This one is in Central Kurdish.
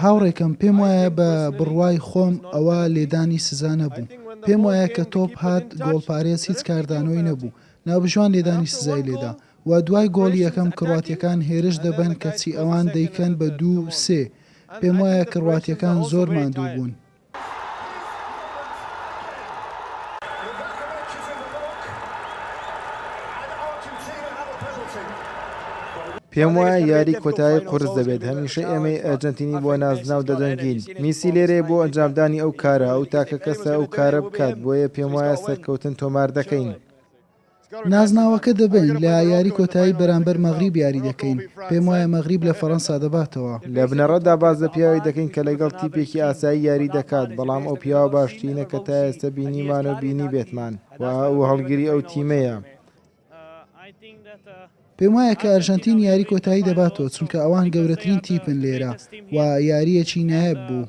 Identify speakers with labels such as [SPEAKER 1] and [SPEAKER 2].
[SPEAKER 1] هاوڕێکەم، پێموایە بە بڕوای خۆم ئەوە لێدانی سزا نەبوو. پێموایە کە تۆپ هات گۆڵپارێز هیچ کاردانەوەی نەبوو. ناوبژیوان لێدانی سزای لێدا. و دوای گۆڵی یەکەم کڕواتیەکان هێرش دەبەن کەچی ئەوان دەیکەن بە دوو سێ. پێموایە کڕواتیەکان زۆر ماندوو بوون.
[SPEAKER 2] پێموایە یاری کۆتایی قورس دەبێت، هەمیشە ئێمەی ئەرجەنتینی بۆ نازناو دەجەنگین، میسی لێرەیە بۆ ئەنجامدانی ئەو کارە، ئەو تاکە کەسە ئەو کارە بکات، بۆیە پێموایە سەرکەوتن تۆمار دەکەین.
[SPEAKER 1] نازناوەکە دەبەین، لە یاری کۆتایی بەرامبەر مەغریب یاری دەکەین، پێموایە مەغریب لە فەرەنسا دەباتەوە.
[SPEAKER 2] لە بنەڕەتدا باس لە پیاوێک دەکەین کە لەگەڵ تیپێکی ئاسایی یاری دەکات، بەڵام ئەو پیاوە باشترینە کە تا ئێستا بینیمان و بینیبێتمان و ئەو هەڵگری ئەو تیمەیە.
[SPEAKER 1] پێموایە کە ئەرژەنتین یاری کۆتایی دەباتەوە، چونکە ئەوان گەورەترین تیپن لێرە و یارییەکی نایاب بوو.